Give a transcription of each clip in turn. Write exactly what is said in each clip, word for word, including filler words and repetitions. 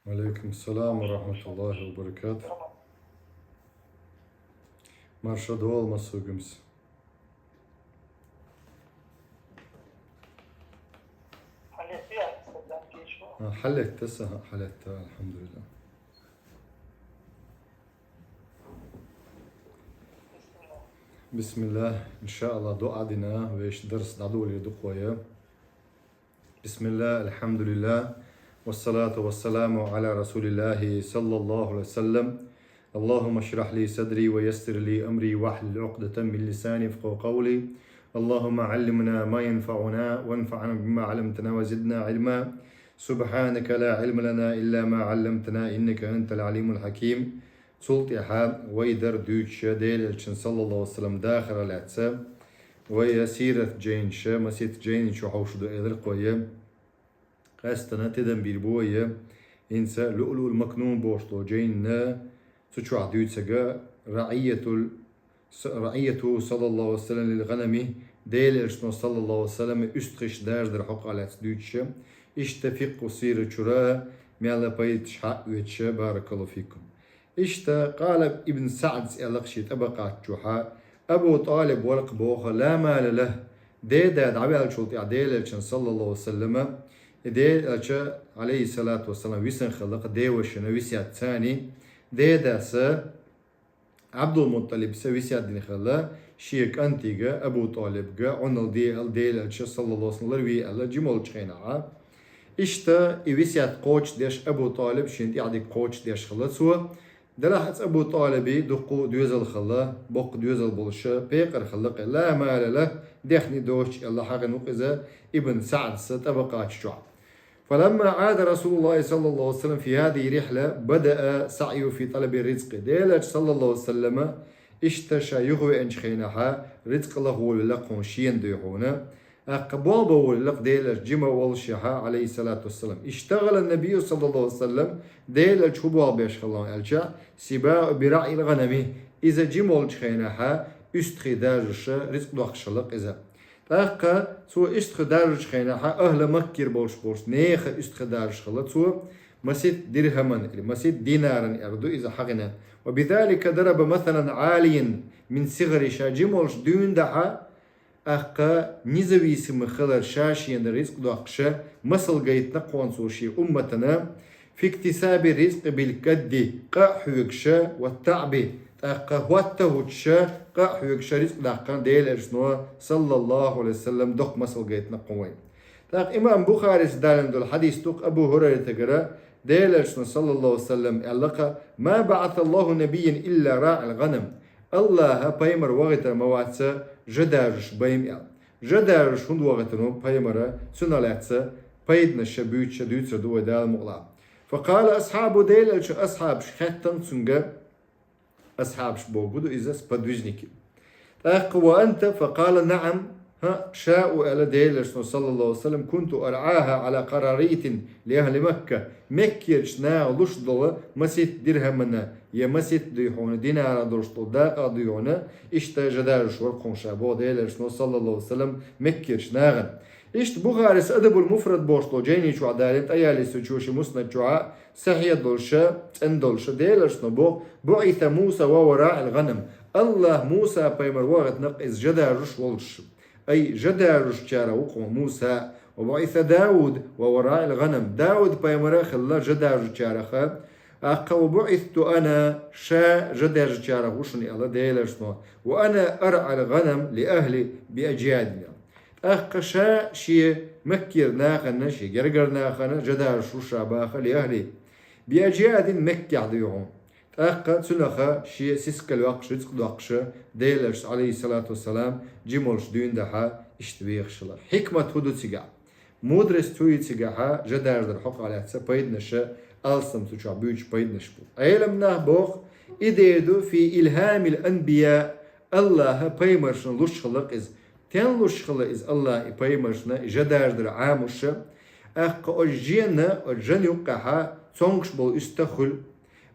وعليكم السلام ورحمة الله وبركاته. Марша дола массугимс. А, хьалетта са, хьалетта, алхьамдулиллахӀ. БисмиллахӀ. ИншааллахӀ, дуӀа дина вешта дарс дӀадолийта дукха я. بسم الله، الحمد لله، والصلاة والسلام على رسول الله صلى الله عليه وسلم. اللهم اشرح لي صدري ويسر لي أمري واحلل عقدة من لساني يفقهوا قولي. اللهم علمنا ما ينفعنا وانفعنا بما علمتنا وزدنا علما. سبحانك لا علم لنا إلا ما علمتنا إنك أنت العليم الحكيم. Цул тӀехьа вай дар дуьйцуш Делан Элчан, саллаллахӀу Ӏалайхи ва саллам, дахар лаьцна, вай сират жайнаш, масийтта жайнаш чу хьовш ду элира кхо я. Къаьстина тидам бийр бу вай, хӀинца Луълуъул Макнун бохуш долу жайнаш цу чохь дуьйцург, раӀиятул с-, раӀиятухӀу, саллаллахӀу Ӏалайхи ва саллам, лил гӀанами, Делан Элчано, саллаллахӀу Ӏалайхи ва саллам, уьстагӀий даржадар хьокъехь лаьцна дуьйцуш, иштта фикъхӀу сира чура мел пайдаш хьаоьцуш, баракаллахӀу фикум. Иштта, къала Ибн СаӀдас аьлла шен тӀабакъат чохь, Абу ТӀалиб вара-кх боху, ла мала лахӀ, деда дӀаваьллачул тӀаьхьа Делан Элчан, саллаллахӀу Ӏалайхи ва саллам, и Делан Элча, Ӏалайхи ссалату ва ссалам, висина хилла-кх девашина весет цани, дедас Ӏабдулмутталибас весет дина хилла шен кӀантига Абу ТӀалибга, Ӏуналла де аьлла Делан Элча, саллаллахӀу Ӏалайхи ва саллам, лар ве аьлла, жима волчу хенахь. Иштта и весет кхочушдеш Абу ТӀалиб шена тӀаьхьа дерг кхочушдеш хилла цо. Делахь а Абу ТӀалиба дуккха доьзал хилла, боккха доьзал болуш пекъар хилла-кх, ла мала лахӀ, дехне доцуш аьлла хьахийна ву-кх иза Ибн СаӀдас тӀабакъаташ чохь. فلما عاد رسول الله صلى الله عليه وسلم في هذه الرحلة بدأ سعيه في طلب الرزق. Делан Элча, саллаллахӀу Ӏалайхи ва саллам, иштта ша юхавеанчу хенахь рицкъ лахволийла-кх хьуна шена дуй хьуна. ТӀаккха болх бан волийла-кх Делан Элча жима воллушехь, Ӏалайхи ссалату ва ссалам. اشتغل النبي صلى الله عليه وسلم, Делан Элча хӀун болх беш хилла аьлча, سباء برعي الغنم, иза жима волчу хенахь уьстагӀий даржош рицкъ доккхуш хилла-кх иза. ТӀаккха цо уьстагӀий даржочу хенахь ахӀла Маккара болуш болчу нехан уьстагӀий даржош хилла цо, масийтта дирхӀаман или масийтта динаран аьлла ду иза хьахийна. وبذلك ضرب مثلا عاليا من صغر, ша жима волуш дуьйна дахьа, тӀаккха независимо хилар ша шена рицкъ доккхуш, масал гайтина-кх хьуна цо шен умматана, في اكتساب الرزق بالكد, къа а хьоьгуш, والتعب, тӀаккха хӀотта а хӀуттуш, къа а хьоьгуш рицкъ даккхарна Делан Элчано, саллаллахӀу Ӏалайхи ва саллам, доккха масал гайтина-кх хьуна вайна. ТӀаккха имам Бухарис далийна долу хьадис ду-кх Абу ХӀурайратагара, Делан Элчано, саллаллахӀу Ӏалайхи ва саллам, аьлла-кх: ما بعث الله نبيا إلا راعى الغنم. АллахӀа пайхамар вахийтар ма вац жа даржош байна аьлла. Жа даржош хӀунда вахийтина ву пайхамар, цунах лаьцна пайданаш буьйцуш дуьйцур ду вай Дала мукъалахь. فقال أصحابه, Делан Элчан асхьабаш хаьттина цуьнга, асхьабаш бохург ду иза, сподвижники. ТӀаккха: وأنت؟ فقال: نعم, хӀаъ, ша ву, аьлла Делан Элчано, саллаллахӀу Ӏалайхи ва саллам, كنت أرعاها على قراريط لأهل مكة, Маккерчу наха луш долу масийтта дирхӀамана я масийтта дуй хьуна динара долуш долу дакъа дуй хьуна, иштта жа даржош вара-кх хьуна ша, боху Делан Элчано, саллаллахӀу Ӏалайхи ва саллам, Маккерчу нахана. Иштта Бухарис Адабул Муфрад бохуш долу жайни чохь далийна, ТӀаялисичо шен Муснад чохь, сахьихь долуш, цӀена долуш, Делан Элчано боху: بعث موسى وهو راعي الغنم. АллахӀа Муса пайхамар вахийтина-кх иза жа даржош волуш. Ай, жа даржочарах ву-кх хьуна Муса. وبعث داود وهو راعي الغنم. Дауд пайхамар а хилла жа даржочарах. ТӀаккха: وبعثت أنا, ша жа даржочарах ву шуна, аьлла Делан Элчано. وأنا أرعى الغنم لأهلي بأجياد. ТӀаккха ша шен Маккера нахана, шен гергара нахана жа даржош ву ша баха, لأهلي بأجياد, Маккехь дуй хьуна. ТӀаккха цунах шен сискал йоккхуш, рицкъ доккхуш, Делан Элча, Ӏалайхи ссалату ва ссалам, жима волуш дуьйна дахьа иштта вехаш хилар. Хьикмат хӀун ду цигахь? Мудрость хӀун ю цигахь, жа даржадар хьокъехь лаьцна пайданаш, алсам цу чохь буьйцуш пайданаш бу. Ӏелам нах боху, и дер ду في إلهام الأنبياء, АллахӀа пайхамаршна луш хилла-кх иза. Стенна луш хилла иза АллахӀа и пайхамаршна, и жа даржадар Ӏамош? ТӀаккха оцу жена, оцу жан юккъехь цомгуш болу уьстагӀ хуьлу,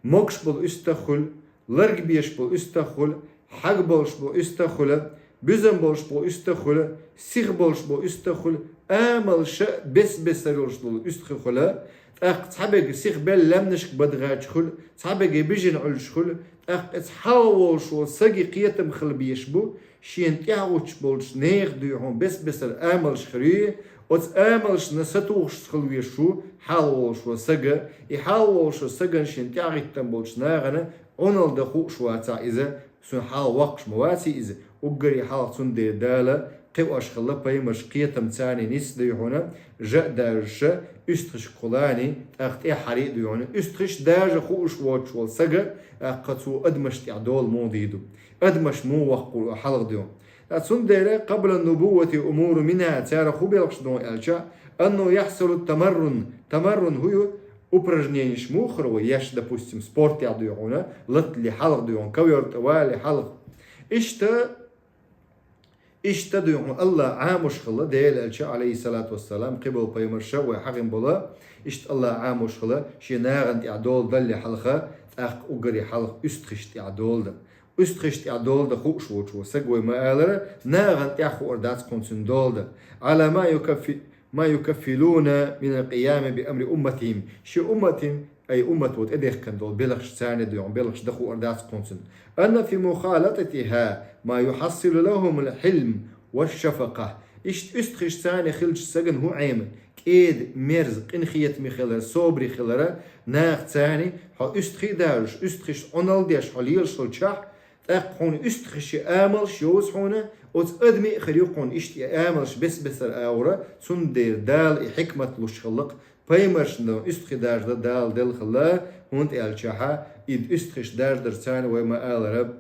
могуш болу уьстагӀ хуьлу, ларг беш болу уьстагӀ хуьлу, хьагболуш болу уьстагӀ хуьлу, Буьззам болуш болу уьстагӀ хуьлу, сиха болуш болу уьстагӀ хуьлу, амалш бес-бесара йолуш долу уьстагӀий хуьлу, тӀаккха цхьаберг сиха белла лаьмнашка бадгӀачу хуьлу, цхьаберг бижина Ӏуьллуш хуьлу, тӀаккха иза хьалха волуш волу саги кхетам хила безаш бу, шена тӀаьхьа гӀуттуш болчу нехан дуьйхьун бес-бесара амалш хир ю, оцу амалшна сатухуш хила везаш ву хьалха волуш волу сага, и хьалха волуш волу сагана шена тӀаьхьа гӀиттина болчу нахана Ӏуналла дан хууш вацахь иза, цуьнан хьал воккхуш ма ваций иза, уггаре хьалха цундела Дала кхиош хилла пайхамарш кхетам царний ницкъ дуй хьуна, жа а даржуша, уьстагӀашка кхулани, тӀаккха тӀаьххьарий а дуй хьуна, уьстагӀаш даржа хууш воцуш волу сага, тӀаккха цо адамаш тӀехь дола муха дийр ду, адамаш муха воккхур хьалха дуй хьуна. Ткъа цундела къабла нубуввати умуру минхӀа, цара хӀун белхаш ду аьлча, анну яхьсулу тамаррун, тамаррун хӀу ю, упражнениш муха хир вай еш, допустим, спортехь дуй хьуна, латале хьалха дуй хьуна, ковёр тӀе валале хьалха. Иштта, иштта дуй хьуна Аллах Ӏамош хилла, Делан элча, алейхиссалату вассалам, кхиболу пайхамарша вай хьахийна болу, иштта Аллах Ӏамош хилла, шен нахана тӀехь дола далале хьалха, тӀаккха уггаре хьалха уьстагӀаш тӀехь дола дан. УьстагӀаш тӀехь дола дан хууш воцуш волу сага вай ма алара, нахана тӀехь хуур дац кхунна цуьнан дола дан. Ала ма юкаффи-, ма юкаффилуна минал къиями би амри умматихим. Шен умматин, ай уммато тӀедехкина долу белхаш царна дуй хьуна, белхаш дан хуур дац кхунна цуьнан. Анна фи мухалататихӀа ма юхьассилу лахӀумул хьилм ва шафакъа. Иштта уьстагӀаш царна хилча сагана хӀун Ӏема? КӀеда, мерза, къинхетаме хилар, собаре хилар, наха царна хьо уьстагӀий даржуш, уьстагӀашна Ӏуналла деш хьо лелаш хилчахь, тӀаккха хьуна уьстагӀашан амалш йовза хьуна, оцу адамийн а хир ю хьуна иштта и амалш бес-бесара агӀора, цундела Дала и хьикмат луш хилла-кх, пайхамаршна уьстагӀий даржадан Дала делла хилла, хӀунда аьлчахьа и уьстагӀаш даржадар царна вай ма алара,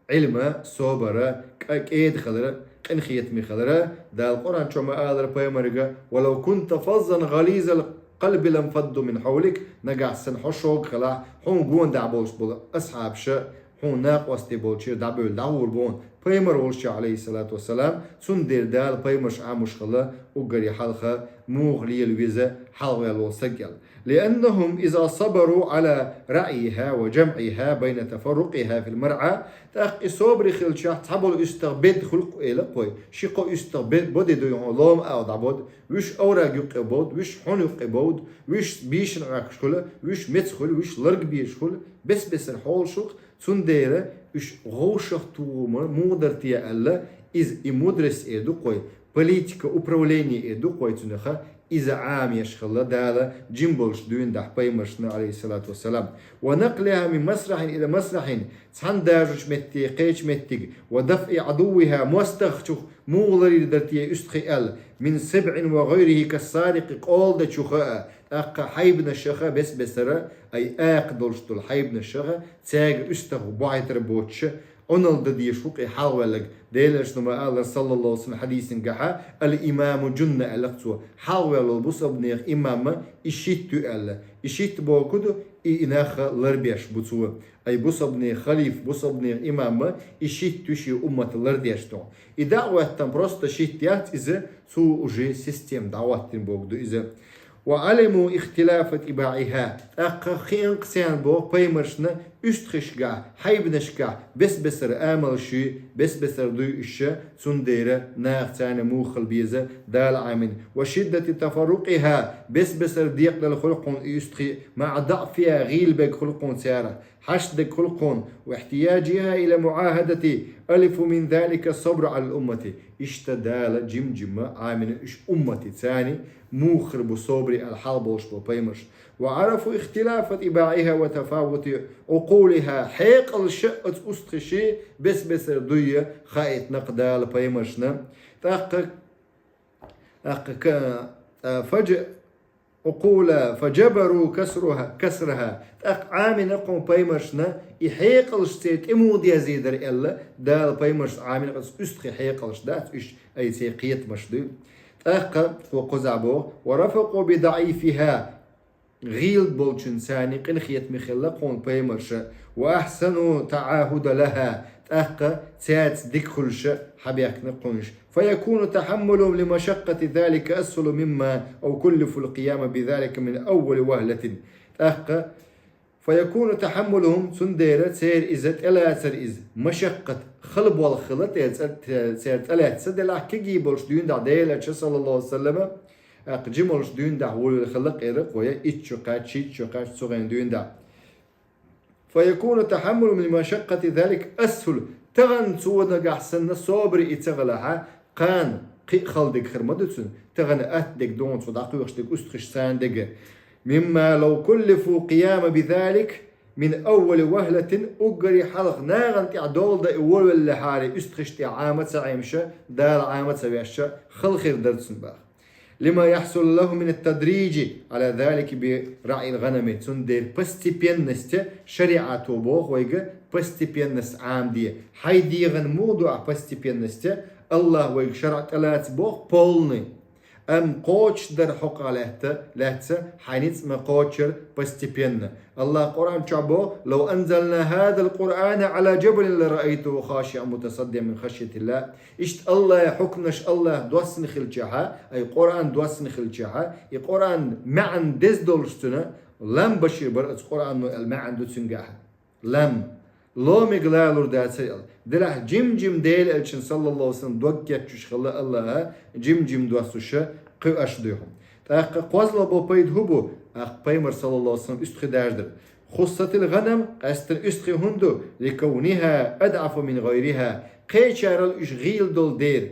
Ӏилма, собара, кӀ-, кӀеда хилара, къинхетаме хилара, Дала Къуръан чохь ма алара пайхамарга: «Валав кунта фаззан гӀализал къалби ланфадду мин хьавлик», нагахь санна хьо шога хилахь, хьуна гондахь болуш болу асхьабаша, хьуна накъостий болчера дӀабевлла дӀагӀур бу хьуна. Пайхамар волчохь, алейхиссалату вассалам, цундела Дала пайхамарш Ӏамош хилла, уггаре хьалха муха лела веза хьалхаваьлла волу саг аьлла. «Лианнахум иза сабару Ӏала раъйихӀа ва жамъихӀа байна тафаррукъихӀа фил маръа». ТӀаккха и собаре хилчахь, цхьаболу уьстагӀ бедда хуьлу-кх, эла-кх вай, ши-кхо уьстагӀ бе-, боде дуй хьуна, лома агӀор дӀабоду, вуьш овраг юккъе бовду, вуьш хьун юккъе бовду, вуьш бийшина Ӏохкуш хуьлу, вуьш меца хуьлу, вуьш ларг безаш хуьлу, бес-бесара хьолаш хуьлу-кх, цундела уьш гӀовшах тухур муха дара те аьлла, иза и мудрость эр ду-кх вай, политика, управление эр ду-кх вай цунах, иза Ӏамош хилла Дала жима болчу дуьйна дахь пайхамаршна, алейхиссалату вассалам. «Ва накълихӀа мин масрахьин ила масрахьин», цхьана даржучу метте кхечу меттиг, «ва дафъи ӀадуввихӀа», мостагӀчух муха ларйийр дара те уьстагӀий аьлла, «мин сибъин ва гӀайрихӀи кассарикъи», къола дечух а, тӀаккха хьайбанашах а бес-бесара, ай акха долуш долу хьайбанашах а, цаьрга уьстагӀ бохьийтар боцуша, Ӏуналла дан дезаш ву-кх и хьалхаваьлларг. Делан элчано ма аллара, саллаллаху Ӏалайхи ва саллам, хьадисангахьа: «Ал-имаму жунна», аьлла-кх цо. Хьалхаваьлла волу бусалба нехан имам и щит ю аьлла. И щит бохург ду, и, и нах ларбеш бу цо. Ай бусалба нехан халифа, бусалба нехан имам и щит ю шен уммат лардеш долу. И дӀа а хӀоьттина просто щит яц иза, цо уже система дӀахӀоттийна бохург ду иза. «Ва Ӏалиму ихтилафа тӀибаӀихӀа». ТӀаккха хиъна-кх царна боху пайхамаршна уьстагӀашкахь, хьайбанашкахь бес-бесара амалш юй, бес-бесара дуй уьш, цундела наха царна муха хила беза Дала Ӏамийна. «Ва шиддати тафаррукъихӀа», бес-бесара декъадала хуьлу-кх хьуна и уьстагӀий, «маӀа даӀфихӀа», гӀийла берг хуьлу-кх хьуна царах, хьашт дерг хуьлу-кх хьуна, «ва ихтияжихӀа ила муӀахӀадати», «алифу мин залика сабру Ӏалал уммати». Иштта Дала жим-жимма Ӏамийна уьш умматан царна, муха хир бу собаре аьлла хьалха болуш болу пайхамарш. «Ва Ӏарафу ихтилафа тӀибаӀихӀа ва тафавути ӀукъулихӀа», хьекъалш а оцу уьстагӀашийн бес-бесара дуй хаийтина-кх Дала пайхамаршна. ТӀаккха, тӀаккха ка-, а, фаж-, Ӏукъула, фажабару касрухӀа, касрахӀа. ТӀаккха Ӏамийна-кх хьуна пайхамаршна и хьекъалш церан тӀе муха дезийр дара аьлла, Дала пайхамаршна Ӏамийна-кх оцу уьстагӀийн хьекъалш дац уьш, ай церан кхетамаш ду. ТӀаккха цо кхузахь боху: «Ва рафакъу би даӀифихӀа». ГӀийла болчун царна къинхетаме хилла-кх хьуна пайхамарша, «ва ахьсану таӀахӀуда лахӀа», тӀаккха цаьрца дика хуьлуш хьабаьхкина-кх хьуна уьш. «Фаякуну тахьаммулухӀум ли машаккъати залика асхӀалу мимма куллифул къияма би залика мин аввали вахӀлатин». ТӀаккха «фаякуну тахьаммулухӀум», цундела церан иза тӀелацар иза, машаккъат, хала болх хилла тӀе цӀа-, цӀа-, цӀа лаьцна, делахь кегий болуш дуьйна дӀа Делан Элча, саллаллаху алейхи ва саллама, тӀаккха жима болуш дуьйна дӀа волавелла хилла кхера кхоя, итт шу кхаьчча, шийтта шу кхаьчча цу гӀен дуьйна дӀа. فيكون تحمل من مشقة ذلك أسهل. Тахана цо нагахь санна собаре и ца хилахь, кхана кхин а хала дерг хир ма ду цунна, тахана атта дерг ду цо дӀакхоьхьуш дерг, уьстагӀашца царна дерг. مما لو كلفوا القيام بذلك من أول وهلة, уггаре хьалха нахана тӀехь дола дан и волавеллехьара, уьстагӀашна тӀехь Ӏама ца Ӏемаш, Дала Ӏама ца веш, хала хир дара цунна боху. لما يحصل له من التدريج على ذلك برعي الغنم. Цундела постепенность, шариӀато боху вайга, постепенность Ӏамаде. Хьайн дегӀан муха ду ахь постепенность? АллахӀа вайга шарӀ тӀелаца боху полный. Амма кхочушдар хьокъехь лаьтта, лаьцна, хьайн ницкъ ма кхочура, постепенно. АллахӀа Къуръан чохь боху: لو أنزلنا هذا القرآن على جبل لرأيته خاشعا متصدعا من خشية الله. Иштта АллахӀан хьукмаш АллахӀа доссина хилчахьа, ай Къуръан доссина хилчахьа, и Къуръан маьӀна деза долуш цуьнан лам башийр бара оцу Къуръано аьлла маьӀна ду цуьнгахь. Лам. Ломиг лалур дацара аьлла. Делахь жим-жим Делан Элчанна, саллаллаху алейхи ва саллам, дог кечъеш хилла АллахӀа, жим-жим доссуш кхуьуш ду хьуна. ТӀаккха кхозлагӀа бо пайда хӀун бу? ТӀаккха пайхамар, саллаллаху алейхи ва саллам, уьстагӀий даржадар. خصت الغنم, къаьсттина уьстагӀий хӀунда ду, لكونها أضعف من غيرها, кхечарал уьш гӀийла долу дера.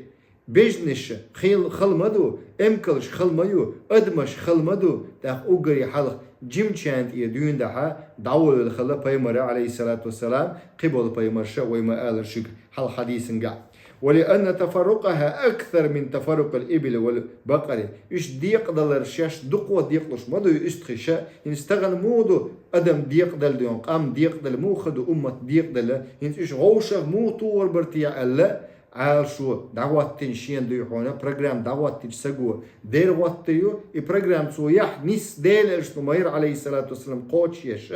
Бежнаш хил-, хала ма ду, эмкалш хала ма ю, адамаш хала ма ду, тӀаккха уггаре хьалха жимачарна тӀера дуьйна дӀа дӀаволавелла хилла пайхамар, алейхиссалату вассалам, кхин болу пайхамарша, вай ма-аллара шуьга хьалха хьадийсангахь. ولأن تفرقها أكثر من تفرق الإبل والبقر. Уьш декъадалар шаьш дукха декъалуш ма ду и уьстагӀаша, хӀинца тахана муха ду адам декъадала дуьйна, къам декъадала муха ду, уммат декъадала, хӀинца уьш вовшах муха тухур бара те аьлла, Ӏалашо дӀахӀоттийна шена дуй хьуна, программа дӀахӀоттийча саго дера хӀоттийна ю, и программа цо яхь нисса Делан Элчано ма-яра, алейхиссалату вассалам, кхочушъеш,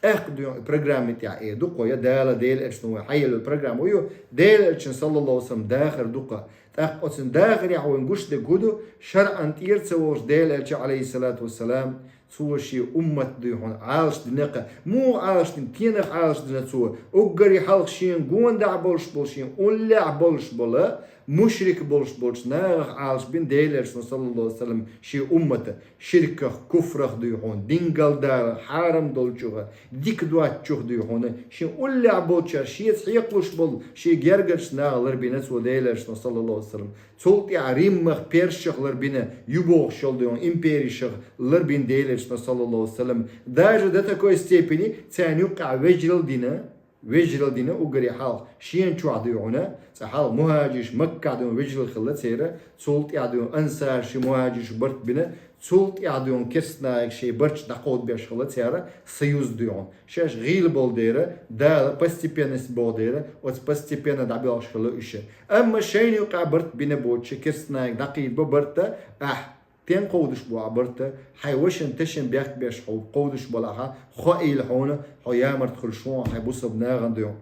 тӀаккха дуй программа тӀехь э ду кхо, я Дала Делан Элчано вайн хьаелла программа ю, Делан Элчанан, саллаллаху алейхи ва саллам, дахар ду кхо. ТӀаккха оцун дахарехь вайн гуш дерг хӀун ду, шарӀан тӀера ца волуш Делан Элча, алейхиссалату вассалам, Цо шен уммат дуй хьуна Ӏалаш дина кха. Муха Ӏалаш дина? Кенах Ӏалаш дина цо? Уггаре хьалха шена гондахь болуш болу, шен уллехь болуш болу, мушрик болуш болчу нахах Ӏалаш бина Делан Элчано, саллаллаху алейхи ва саллам, шен уммата. Ширках, куфрах дуй хьуна, дин галдаларх, хьарам долчух, дика доцучух дуй хьуна, шен уллехь болчара шеца хьекхалуш болу шен гергарчу нахах ларбина цо Делан Элчано, саллаллаху алейхи ва саллам. Цул тӀаьхьа Риммах, Персех ларбина, ю бохуш йолу дуй хьуна империйшах ларбина Делан Элчано, саллаллаху алейхи ва саллам. Даже до такой степени царна юккъехь вежаралла дина, вежаралла дина уггаре хьалха, шена чохь дуй хьуна, цкъа хьалха мухӀажирш Маккахь дуй хьуна вежаралла хилла церан, цул тӀаьхьа дуй хьуна ансарш, мухӀажирш барт бина, цул тӀаьхьа дуй хьуна керстанашка шайн барташ дӀакховдабеш хилла цара, союз дуй хьуна. Шаьш гӀийла болу дера, Дала постепенность боху дера, оцу постепенно дӀабоьлхуш хилла уьш. Амма шайна юкъахь барт бина боцуш, керстанашка дӀакхийда бо барта, ахь стенна кховдуш бу ахь барта, хьайн вашан тешан бехк беш хьо кховдуш балахь, хоийла хьуна, хьо ямарта хуьлуш ву хьайн бусалба нахана дуй хьуна.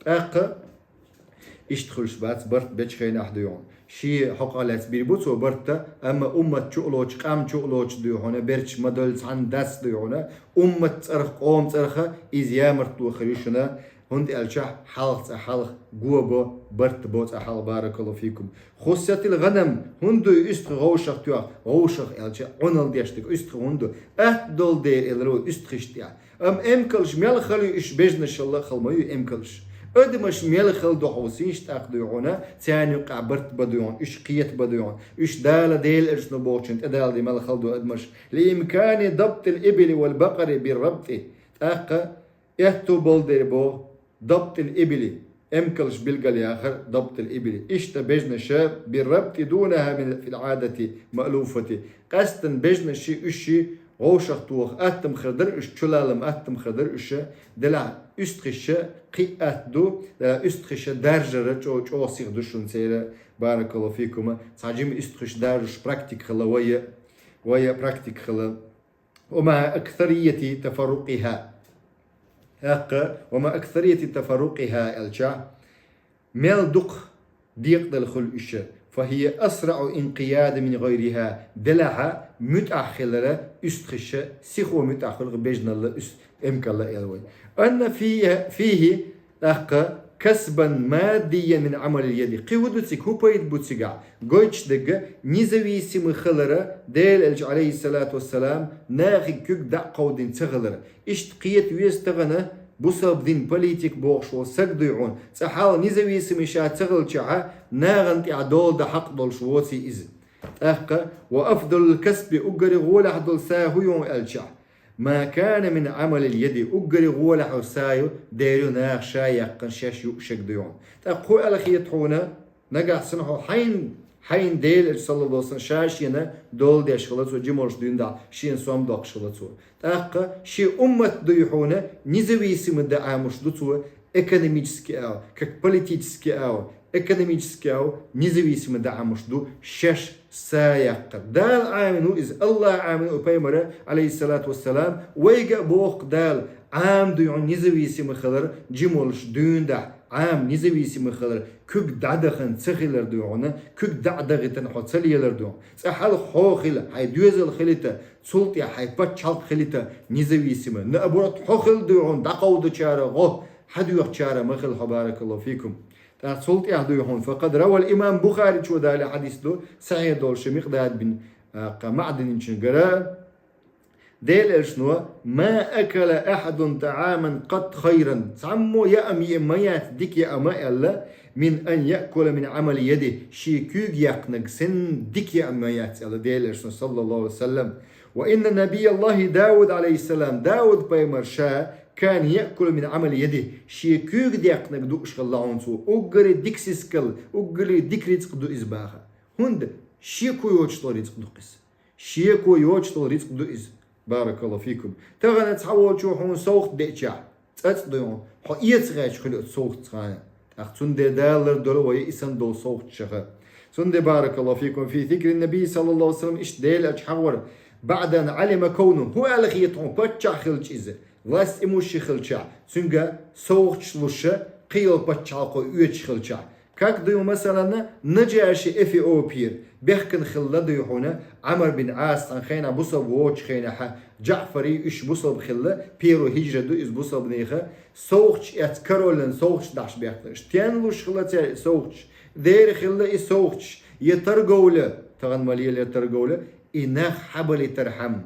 ТӀаккха иштта хуьлуш бац барт бечу хенахь дуй хьуна. Шен хьокъехь лаьцна бийр бу цо барта, амма уммат чу а лоцуш, къам чу а лоцуш дуй хьуна, берташ ма-доллу цхьанна дац дуй хьуна, уммат цӀарах, къоман цӀарах иза ямарта ло хир ю шуна, хӀунда аьлча хьалха цкъа хьалха го бо, барт бо цкъа хьалха, баракаллаху фикум. Хуссатил гӀанам, хӀунда дуй уьстагӀий вовшах тоьхна, вовшах аьлча Ӏуналла деш дерг уьстагӀий хӀунда ду? Атта долу дера, элира вай, уьстагӀашна тӀехь. Амма эмкалш мел хала ю, уьш бежнашалла а хала ма ю эмкалш. Адамаш мел хала ду хьовсийша тӀаккха дуй хьуна, царна юккъехь барт бан дуй хьуна, уьш кхета бан дуй хьуна, уьш Дала Делан Элчано бохучунна тӀедала де мел хала ду адамаш. Ли имкани дабтил ибили вал бакъари бир рабти. ТӀаккха аьтту болу дера боху, дабтил ибили, эмкалш билгал яхар дабтил ибили. Иштта бежнаша бир рабти дунаха мин фил Ӏадати маълуфати. Къаьсттина бежнаши уьшши вовшах тоха аттам хир дара уьш, чулалам аттам хир дара уьш, делахь уьстагӀаша кхин а атта ду, делахь уьстагӀаша даржара чӀо-, чӀогӀа сиха ду шуна церан, баракаллаху фикума. Цхьа жима уьстагӀаш даржуш практика хила вай, вай практика хила. Ва ма аксарияти тафаррукъиха. ХӀаккха, ва ма аксарияти тафаррукъиха аьлча, мел дукха декъадала хуьлу уьш, фа хия асраъу инкъияда мин гӀайриха, делахь муьтӀахь хилара уьстагӀаша, сихо муьтӀахь хуьлу бежналла уьст-, эмкалла эл вай. Анна фи-, фихи, тӀаккха, كسبا ماديا من عمل اليد. Кхы хӀу ду цига, хӀу пайда бу цигахь? Гойтуш дерг независимый хилар, Делан Элча, алейхиссалату вассалам, нахе куьг дӀа а кховдийна ца хилар. Иштта кхета веза тахана бусалба дин политик бохуш волу саг, дуй хьуна, цкъа хьалха независимый ша ца хилчахьа, нахана тӀехь дола дан хьакъ долуш воций иза. ТӀаккха: وأفضل الكسب, уггаре гӀолехь долу са хӀу ю аьлчахь, ما كان من عمل اليد, уггаре гӀолехь йолу са ю, дера ю наха ша яьккхина шаьш юуш ерг, дуй хьуна. ТӀаккха хӀун аьлла хета хьуна, нагахь санна хьо хьайна, хьайна Делан Элча, саллаллаху алейхи ва саллям, ша шена дола деш хилла цо, жималш дуьйна дахь, шена сом доккхуш хилла цо. ТӀаккха шен уммат, дуй хьуна, независимый дан Ӏамош ду цо, экономически а, как политически а, экономически а независимый дан Ӏамош ду шаьш са яккхар. Дала Ӏамийна ву иза, Аллаха Ӏамийна ву пайхамар, алейхиссалату вассалам, вайга а боху Дала, Ӏама, дуй хьуна, независимый хилар, жималш дуьйна дахь, Ӏама, независимый хилар, куьг дӀадахана ца хилар, дуй хьуна, куьг дӀа а дахийтина хьо ца лелар, дуй хьуна. Цкъа хьалха хьо хила, хьайн доьзал хилийта, цул тӀаьхьа хьайн пачхьалкх хилийта независимый. Наоборот, хьо хила, дуй хьуна, дӀакховдачара гӀо, хьан доьхучара ма хила хьо, баракаллаху фикум. ТӀаккха цул тӀаьхьа, дуй хьуна, فقد روى الإمام, Бухаричо далийна хьадис ду, сахьихь долуш Микъдад бин, а, кха, МаӀдинчуьнгара, Делан Элчано: ما أكل أحد طعاما قط خيرا. Цхьаммо яа ма яц, дика яа ма аьлла, من أن يأكل من عمل يده, шен куьйга яьккхинарг санна дика яа ма яц аьлла Делан Элчано, саллаллаху алейхи ва саллям. وإن نبي الله داود عليه السلام, Дауд пайхамар ша, كان يأكل من عمل يده, шен куьйга даьккхинарг дууш хилла хьуна цо, уггаре дика сискал, уггаре дика рицкъ ду иза баха. ХӀунда? Шеко йоцуш долу рицкъ ду иза. Шеко йоцуш долу рицкъ ду иза. Баракаллаху фикум. Тахана цхьаволчо хьуна совгӀат деъчахь, цӀацкъа, дуй хьуна, хьо эца гӀерташ хуьлу оцу совгӀатца хьуна. ТӀаккха цундела Дала лардойла вай и санна долу совгӀатех. Цундела, баракаллаху фикум, في ذكر النبي صلى الله عليه وسلم, иштта Делан Элча хьахор, بعد أن علم كونه, хӀун аьлла хета хьуна, паччахь хилча иза, власть имущий хилчахь, цуьнга совгӀаташ луш, кхин йолу пачхьалкхо оьцуш хилчахь. Как, дуй хьуна, масалан, Наджаши Эфиопера бехкана хилла, дуй хьуна, Ӏамр бин Ӏас, цхьана хенахь бусалба воцучу хенахь, Джаъфари, уьш бусалба хилла, первый хӀижра ду иза бусалбанеха, совгӀаташ эцна, королан совгӀаташ дахьаш бехкана. Стенна луш хилла цара и совгӀаташ? Дера хилла и совгӀаташ, я торговля, тахана ма лелара торговля, и нах хьабалийтархьама,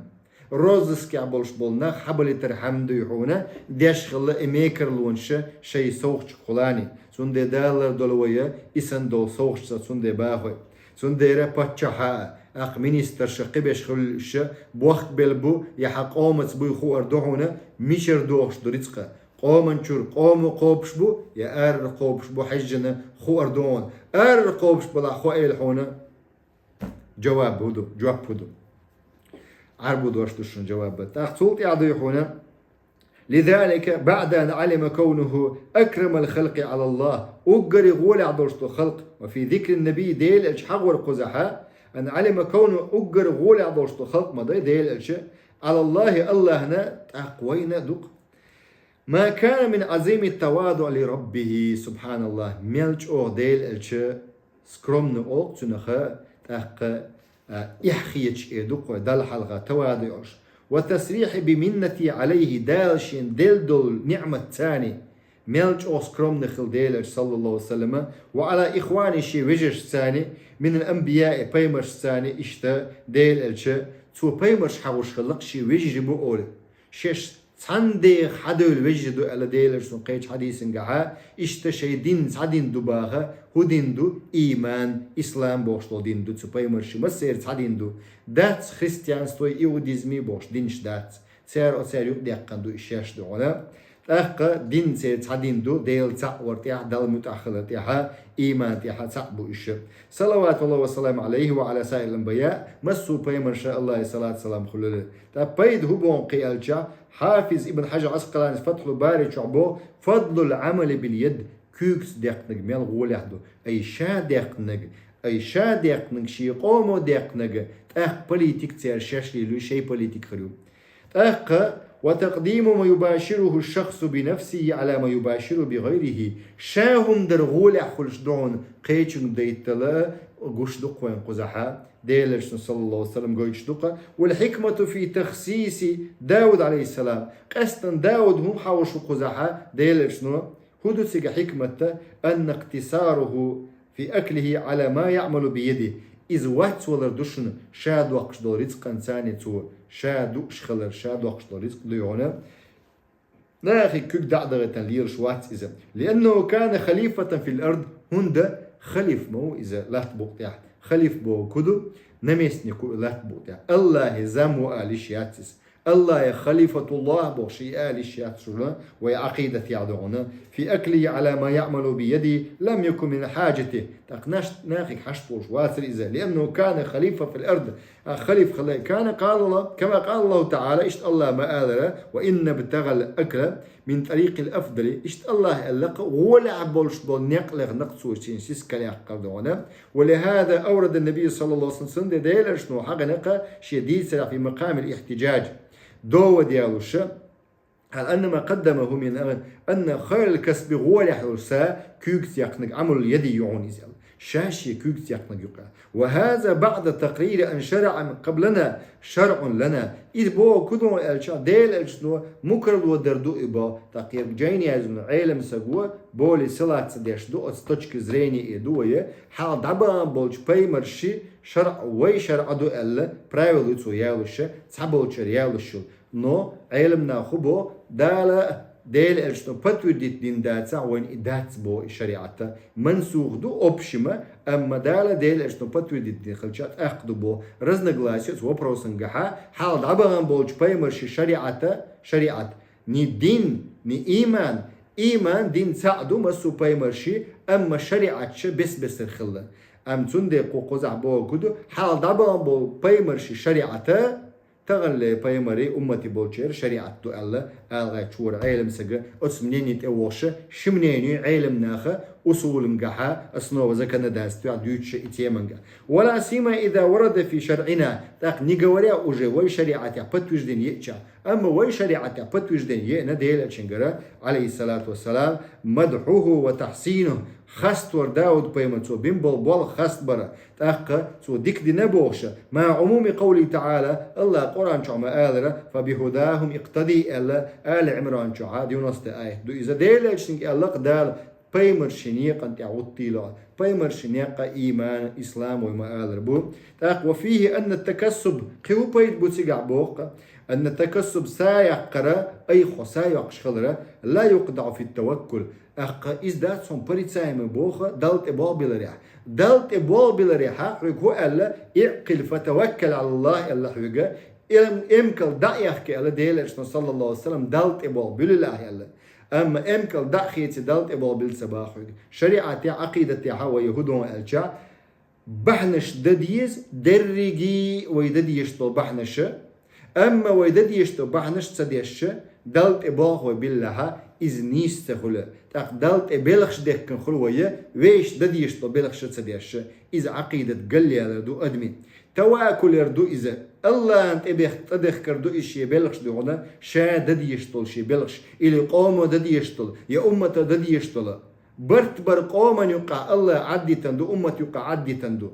розыскехь болуш болу нах хьабалийтархьама, дуй хьуна, деш хилла и мекарлонаш шайн совгӀаташкахула. Цундела Дала лардойла вай и санна долу совгӀаташца, цундела бахой. Цундела паччахьа а, аккха министрша а, кхиберш хуьлуш а, бохк белла бу, я хьан къомаца буй хуур ду хьуна, мичара дохуш ду рицкъа. Къоман чуьра къомо кхобуш бу, я арара кхобуш бу, хьаьжжина хуур ду хьуна. Арара кхобуш балахь, хӀун эла хьуна, жаваб хӀун ду, жоп хӀун ду? Ӏарбо дош ду шуна жаваб. ТӀаккха цул тӀаьхьа, дуй хьуна, لذلك بعد أن علم كونه أكرم الخلق على الله, уггаре гӀолехь долуш долу халкъ, وفي ذكر النبي, Делан Элча хьахор кхузахьа, أن علم كونه, уггаре гӀолехь долуш долу халкъ ма дай Делан Элча, على الله, Аллахьна, тӀаккха вайна а ду-кх. ما كان من عظيم التواضع لربه, субхьаналлахӀ, мел чӀогӀа Делан Элча скромный олу цунах, тӀаккха, а, эхь хеташ эр ду-кх вай, Далла хьалха таваду йолуш. والتصريح بمنته عليه, Дала шена делла долу ниӀматца, мел чӀогӀа скромный хилла Делан Элча, саллаллаху алейхи ва саллама, وعلى إخوانه, шен вежаршца, من الأنبياء, пайхамаршца, иштта Делан Элча, цо пайхамарш хьахош хилла-кх шен вежарий бу олий. Шаьш цхьана деха хьадевлла вежарий ду аьлла Делан Элчано кхечу хьадисангахьа, иштта шайн дин цхьа дин ду баха, хӀун дин ду? Ийман, ислам бохуш долу дин ду, цу пайхамаршийн массеран цхьа дин ду. Дац христианство, иудизми бохуш динаш дац. Цара оцара юкъадаьккхина ду и шаьш, дуй хьуна. ТӀаккха дин церан цхьа дин ду, Дела цхьаъ вар тӀехь, Далла муьтӀахь хилар тӀехь, ийман тӀехь цхьаъ бу уьш. صلوات الله وسلامه عليه وعلى سائر الأنبياء, массо а пайхамарша Аллахьан салат-салам хуьлда. Ткъа пайда хӀун боху кхин аьлча, Хьафиз Ибн Хьажар Ӏаскъаланис Фатхьул Бари чохь боху: فضل العمل باليد, куьйгаца даьккхинарг мел гӀолехь ду, ай ша даьккхинарг, ай ша даьккхинарг, шен къомо даьккхинарг, тӀаккха политик цара шаьш лелийла, шайн политик хир ю. ТӀаккха: وتقديم ما يباشره الشخص بنفسه على ما يباشره بغيره. Ша хӀума дар гӀолехь хуьлуш ду хьуна кхечуьнга дайтала гуш ду-кх вайна кхузахьа, Делан Элчано, саллаллаху алейхи ва саллам, гойтуш ду-кх. والحكمة في تخصيص داود عليه السلام. Къаьстина Дауд хӀума хьахош ву кхузахьа Делан Элчано, Ху ду цига хӀикматта, أن اقتصاره في أكله على ما يعمل بيده. Иза вац валар ду шуна, ша доккхуш долу рицкъан царни цо, ша дууш хилар, ша доккхуш долу рицкъ ду йогӀуна. Нахиг куьг даӀдагӀитан лелаш вац иза. لأنه كان خليفة في الأرض, хӀунда халиф ма ву иза латта букъ тӀехь. Халиф боху ку ду, наместник ву латта букъ тӀехь. Аллахьи зам ву алиш яц иза. Аллахьи халифатуллахь бохуш и алиш яц шуна, вай Ӏакъидат яхь догӀуна. في أكله على ما يعمل بيده لم يكن من حاجته. ТӀаккха наш-, нахиг хьашт болуш вацара иза. لأنه كان خليفة في الأرض. А халиф хала, كان قال الله، كما قال الله تعالى, иштта Аллахьа ма алара: وإن ابتغى الأكل من طريق الأفضل. Иштта Аллахьа аьлла-кх, гӀолехь болуш болу некъ лехна-кх цо шен сиска яккхар догӀуна. ولهذا أورد النبي صلى الله عليه وسلم, цундела Делан элчано хьахийна-кх шен дийцарехь في مقام الاحتجاج, дова делуш, على أن ما قدمه من أن خير الكسب, гӀолехь йолуш са куьйгаца яьккхинарг, عمل اليد, ю хьуна иза аьлла. Ша шен куьйгаца яьккхинарг ю-кх. وهذا بعد تقرير أن شرع قبلنا شرع لنا. Иза боху ку ду аьлча, Делан элчано мукарло дар ду и боху, тӀаккха ерг жайна яздина Ӏелам саго более силаца деш ду, оцу точки зрения ду вай, хьалха дӀабахана болчу пайхамарши шарӀ вай шарӀ ду аьлла, правила ю цо ялуш, цхьаболчара ялуш йолу. Но Ӏелам наха хӀун боху, Дала Делан элчано подтвердить дина дацахь, вайна и дац боху и шариӀатта. Мансух ду общем, амма Дала Делан элчано подтвердить дина хилча тӀаккха ду боху. Разногласия оцу вопросангахьа, хьалха дӀабахана болчу пайхамарши шариӀата, шариӀат. Ни дин, ни ийман, ийман, дин цхьаъ ду массо а пайхамарши, амма шариӀатша бес-бесара хилла. Амма цундела кху кхузахь боху ку ду, хьалха дӀабахана болу пайхамарши шариӀата, таханле пайхамари уммати болчеран шариӀат ду аьлла, ала гӀайчу вара Ӏелам сага, оцу мнение тӀе вогӀуш, ши мнение Ӏелам наха усулангахьа, основа законодательствехь дуьйцуш и теманга. ولا سيما إذا ورد في شرعنا, тӀаккха не говоря уже вай шариӀатехь подтверждение еъча, амма вай шариӀатехь подтверждение еъна Делан элчангара, عليه الصلاة والسلام, مدحه وتحسينه, хастор Дауд пайхамар цо бин болу болх хастбара, тӀаккха цо дика дина бохуша, مع عموم قوله تعالى, Аллахьа Къуръан чохь ма алара, فبهداهم اقتده аьлла, Али Ӏимран чохьа девяносто аят ду иза, Делан элчанга аьлла-кх Дала, пайхамарши некъан тӀехь гӀуттийла, пайхамарши некъа ийман, ислам вай ма алара бу. ТӀаккха وفيه أن التكسب, кхин хӀун пайда бу цигахь боху-кх, أن التكسب са яккхара, айхьо са йоккхуш хилара, لا يقدح في التوكل, тӀаккха иза дац хьуна порицаемый боху Далла тӀе болх билларехь. Далла тӀе болх билларехьа хьоьга хӀун аьлла, اعقل فتوكل على الله аьлла хьоьга, эм-, эмкал дӀа а яхка аьлла Делан элчано, صلى الله عليه وسلم, Далла тӀе болх буьллалахь аьлла. Амма эмкал дӀа а хеций Далла тӀе болх билла ца боху хьоьга. ШариӀатехь, Ӏакъидатехьа вай хӀун ду аьлча, бахьанаш дан деза, дерриге вай дан дезаш долу бахьанаша, амма вай дан дезаш долу бахьанаш ца дешша, Далла тӀе болх вай биллахьа, иза нийса ца хуьлу. ТӀаккха Далла тӀе белхаш дехкина хуьлу вай, вешан дан дезаш долу белхаша ца дешша, иза Ӏакъидат галъялар ду адамийн. Таваккулер ду иза. Аллахьан тӀе бех-, тӀедехкар ду иза шен белхаш ду хьуна, ша дан дезаш долу шен белхаш, или къомо дан дезаш долу, я уммато дан дезаш долу. Барт бар къоман юккъахь Аллахьа Ӏаддитан ду, уммат юккъахь Ӏаддитан ду.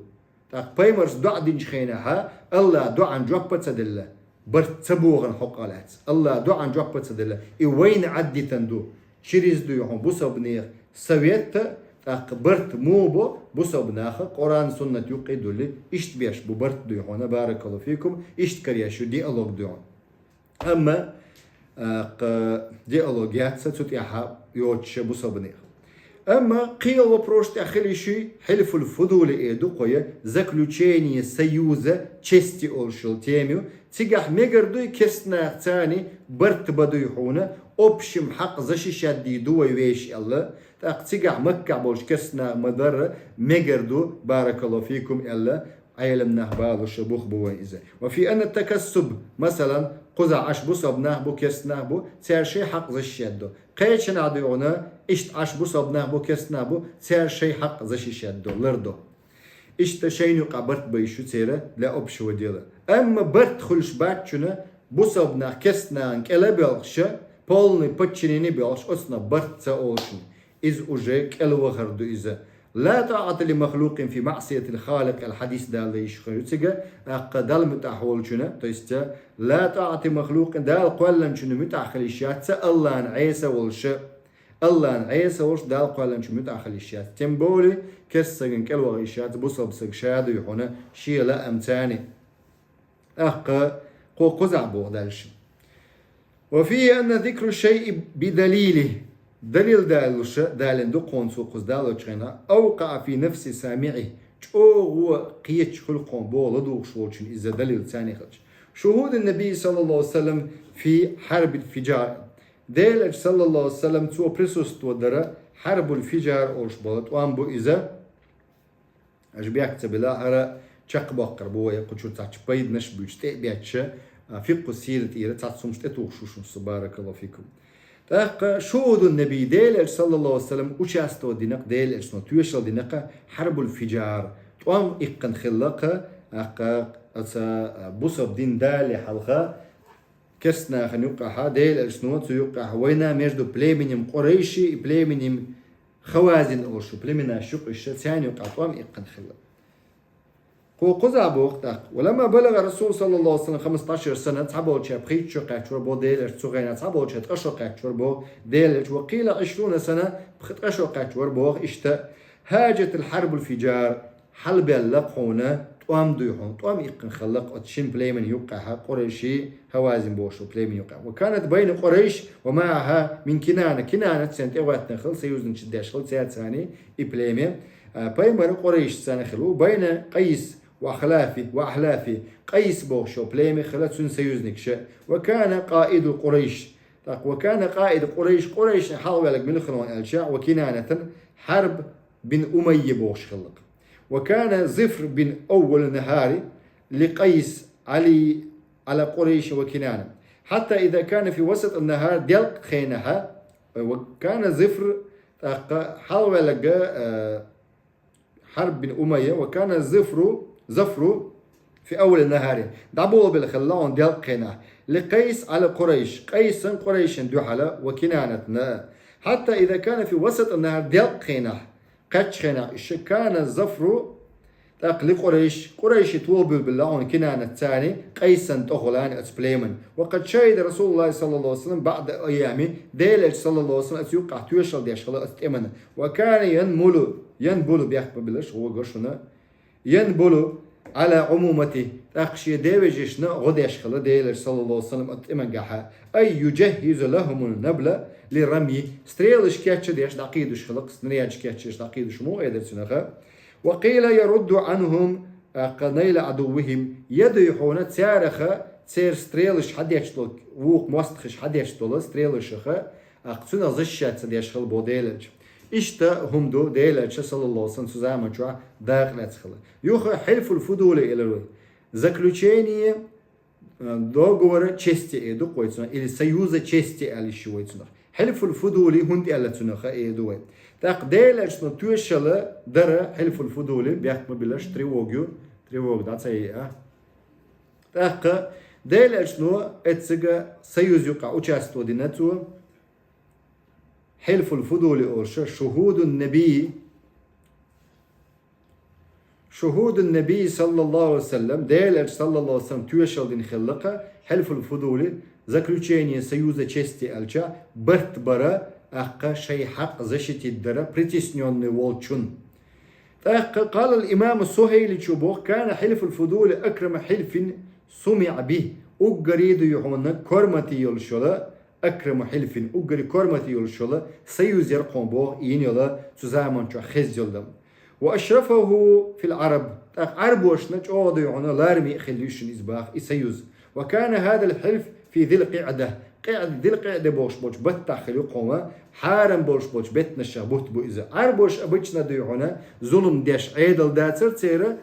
ТӀаккха пайхамарс доӀа динчу хенахьа, Аллахьа доӀан жоп а ца делла, барт ца богӀан хьокъал яц. Аллахьа доӀан жоп а ца делла, и вайна Ӏаддитан ду. Чириза дуй хьуна бусалба нехан совет а, тӀаккха барт муха бо бусалба наха, Къуръан-суннат юккъе а дуьллий, иштта беш бу барт дуй хьуна, баракаллаху фикум, иштта караеш ю диалог дуй хьуна. Амма, а, кха, диалог яц цу тӀехьа йоцуша бусалба нехан. Амма кхин вопрос тӀехь хила йиш ю, хьилфул фудули э ду кхо я, заключение союза чести олуш йолу тема ю. Цигахь мегар дуй керстанах царни барт бан дуй хьуна, общем хьакъ защищать дий ду вай вешан аьлла. ТӀаккха цигахь Маккахь болчу керстанах ма-дарра мегар ду, баракаллаху фикум аьлла, Ӏелам нах балуша бух бу вайн иза. وفيه أن التكسب, масалан, кхузахь Ӏаш бусалба нах бу, керстанах бу, цара шайн хьакъ защищать до. Кхечанахь дуй хьуна, иштта Ӏаш бусалба нах бу, керстанах бу, цара шайн хьакъ защищать до, лардо. Иштта шайна юкъахь барт бан йиш ю церан для общего дела. Амма барт хуьлуш бац шуна, бусалба нах керстанахана кӀел а боьлхуша, полный подчинение боьлхуш, оцунах барт ца олу шуна. Иза уже кӀел вахар ду иза. لا طاعة لمخلوق في معصية الخالق аьлла хьадис далла йиш хир ю цига, тӀаккха Далла муьтӀахь волчунна, то есть, لا طاعة لمخلوق, Дала кхоьллинчунна муьтӀахь хила йиш яц Аллахьана Ӏеса волуша. Аллана Ӏеса волуш, Дала кхоьллинчу муьтӀахь хила йиш яц. Тем более, керста сагана кӀел ваха йиш яц, бусалба сага ша дуй хьуна, шен лаамца. ТӀаккха кхо кхузахь боху дальше. وفيه أن ذكر الشيء بدليله. Далил далуша далийна ду кхунна цо кхуза далочу хенахь, أوقع في نفس سامعه. ЧӀогӀа кхеташ хуьлу кхунна боху ладугӀуш волчун иза далил царна хилча. شهود النبي صلى الله عليه وسلم في حرب الفجار. Делан Элча, саллаллаху алейхи ва саллям, цо присутствовать дара, Хьарбул Фижар олуш болу тӀом бу иза. Аша бехк ца билла, хӀара чекхбоккхур бу вай, кху чуьра цхьацца пайданаш а буьйцуш, тӀе а бетташ, а, фикъху сира тӀера цхьацца хӀумнаш тӀетухуш ву шуна со, баракаллаху фикум. ТӀаккха шухудун Наби, Делан Элча, саллаллаху алейхи ва саллям, участвовать динарг, Делан Элчано тоьшалла динарг Хьарбул Фижар, тӀом иккхина хилларг, тӀаккха оцу, а, бусалба дин далале хьалха, керста нахана юккъехь, Делан Элчано цу юккъехь война между племенем Къурайши и племенем Хавазин олуш племенаш ю-кх уьш, царна юккъехь тӀом иккхина хилла. Кхо кхузахь боху тӀаккха. ولما بلغ الرسول صلى الله عليه وسلم خمستاشر سنة, цхьаболчара пхийтта шо кхаьчна вара боху Делан Элча цу хенахь, цхьаболчара ткъа шо кхаьчна вара боху Делан Элча, وقيل عشرون سنة, пхи-, ткъа шо кхаьчна вара боху иштта. هاجت الحرب الفجار, хьалабаьлла-кх хьуна, тӀом дуй хьуна, тӀом иккхина хилла-кх оцу шина племена юккъехь, Къурайши, Хавазин бохуш племена юккъехь. وكانت بين قريش ومعها من كنانة, Кинанат царна тӀегӀоьттина хилла, союзникаш деш хилла цаьрца и племя. А, пайхамар Къурайшца царна хилла ву, بين قيس وأحلاف, وأحلاف, Къайс бохуш племя хилла цуьнан союзникаш. وكان قائد قريش, тӀаккха وكان قائد قريش, Къурайшна хьалхаваьлларг мила хилла аьлча, وكنانة, Хьарб бин Умайя бохуш хилла-кх. وكان ظفر بن أول النهار لقيس على، على قريش وكنانة. حتى إذا كان في وسط النهار, делкъа хенахь, وكان ظفر, тӀаккха хьалхаваьлларг, а, Хьарб бин Умайя, وكان ظفر، ظفر في أول النهار. ДӀаболабелла хилла хьуна делкъа хенахь. لقيس على قريش, Къайсан Къурайшна дуьхьал, وكنانة. حتى إذا كان في وسط النهار, делкъа хенахь, кхеччу хенахь, уьш, كان ظفر, тӀаккха لقريش, Къурайши тоба буьйлабелла хьуна Кинанат царна, Къайсан тӀехула оцу племена. وقد شهد رسول الله صلى الله عليه وسلم بعد أيام, Делан Элча, саллаллаху алейхи ва саллям, оцу юккъехь тоьшалла деш хилла оцу тӀемана. وكان ينبل, ينبل, бехк ма биллалаш, гӀо го шуна. ينبل على عمومته, тӀаккха шен девежашна гӀо деш хилла Делан Элча, саллаллаху алейхи ва саллям, оцу тӀеман гахьа. أي يجهز لهم النبل للرمي, стрелаш кечдеш дӀакхийдаш хилла-кх, снарядаш кечдеш дӀакхийдаш, муха эр дара цунах. وقيل يرد عنهم, тӀаккха, نيل عدوهم, я дуй хьуна царах, церан стрелаш хьадеш долу, вукху мостагӀаша хьадеш долу стрелашах, тӀаккха цунах защищаться деш хилла боху Делан Элча. Иштта хӀума ду Делан Элча, саллаллаху алейхи ва саллям, цу заман чохь дакъа лаьцна хилла. Юха Хьилфул Фудули элира вай. Заключение, э, договора чести эр ду-кх вай цунах, или союза чести аьлла йиш ю вай цунах. Хьилфул Фудули хӀунда аьлла цунах эр ду вай. ТӀаккха Делан Элчано тоьшалла дара Хьилфул Фудули, бехк ма биллалаш, тревога ю, тревога дӀа ца йиъа. ТӀаккха Делан Элчано эццигахь союз юккъехь участвовать дина цо. Хьилфул Фудули олуш, шухудун Наби, шухудун Наби, саллаллаху алейхи ва саллям, Делан Элча, саллаллаху алейхи ва саллям, тоьшалла дина хилла-кх, Хьилфул Фудули, заключение союза чести аьлча, барт бара, тӀаккха шайн хьакъ защитить дара притеснённый волчун. ТӀаккха قال الإمام السهيلي, цо боху: كان حلف الفضول أكرم حلف سمع به. Уггаре а дуй хьуна кормате йолуш йолу, أكرم حلف, уггаре кормате йолуш йолу союз яра-кх хьуна боху, йина йолу цу заман чохь хезна йолу. وأشرفه في العرب, тӀаккха Ӏарбошна чӀогӀа дуй хьуна лараме а хилла ю шуна иза боху, и союз. وكان هذا الحلف في ذي القعدة. КъиӀда, Зилкъиъда бохуш болчу баттахь хилла ю-кх хьуна, хьарам болуш болчу беттанашах бутт бу иза. Ӏарбоша обычно дуй хьуна зулам деш Ӏедал дацара церан,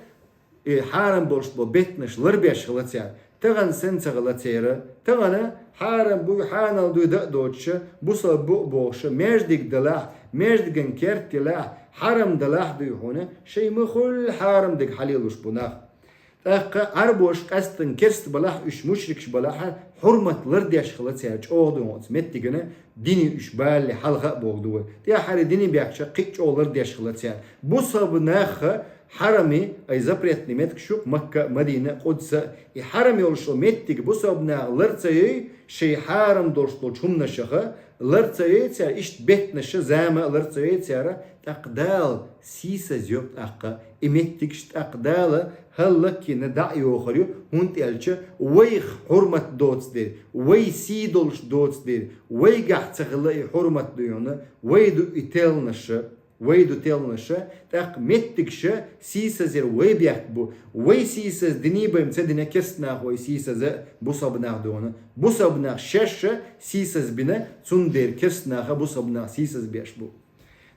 и хьарам болуш болу беттанаш ларбеш хилла цара. Тахана сен ца хилла церан? Тахана хьарам буй, хьанал дуй дан а доцуша, бусалба бу а бохуша, маьждиг далахь, маьждиган керт ялахь, хьарам далахь дуй хьуна, шайн ма-хуьллу хьарам дерг хьалелуш бу нах. ТӀаккха Ӏарбоша къаьсттина керст балахь, уьш мушрикаш балахь, хьурмат лардеш хилла цара чӀогӀа ду оцу меттигана, дине уьш балале хьалха а боху ду вай. ТӀаьххьара дине баьхча, кхин а чӀогӀа лардеш хилла цара. Бусалба нахха Хьарами, ай запретный меттигаш ю-кх Макка, Мадина, Къудса. И хьарам йолуш йолу меттиг бусалба наха лар ца йой, шайн хьарам долуш долчу хӀуманашаха лар ца йой цара, иштта беттанаш, зама а лар ца йой цара, тӀаккха Дала сийсаз йо тӀаккха и меттигаш, тӀаккха Дала хӀаллакйина дӀа а йохур ю, хӀунда аьлча вайх хьурмат доцу дела, вай сий долуш доцу дела, вайгахь ца хилла и хьурмат ду хьуна, вай ду и телланаш. Вай ду телланаш, тӀаккха меттигаш сийсазъяр вай бехк бу. Вай сийсаз дина бен ца дина, керста наха вай сийсаз бусалба наха ду хьуна. Бусалба наха шаьш сийсаз бина, цундела керста наха бусалба наха сийсаз беш бу.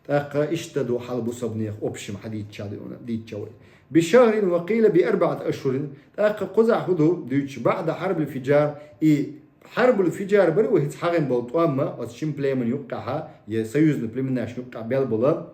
ТӀаккха иштта ду хьал бусалба нехан, общем, хьадийцча ду хьуна, дийцча вай. بشهر وقيل بأربعة أشهر. ТӀаккха кхузахь хӀун ду дуьйцуш, بعد حرب الفجار, и Хьарбул Фижар бара вай хӀинца хьахийна болу тӀом, оцу шина племан юккъехьа, я союзный племенашна юккъехь бел болу.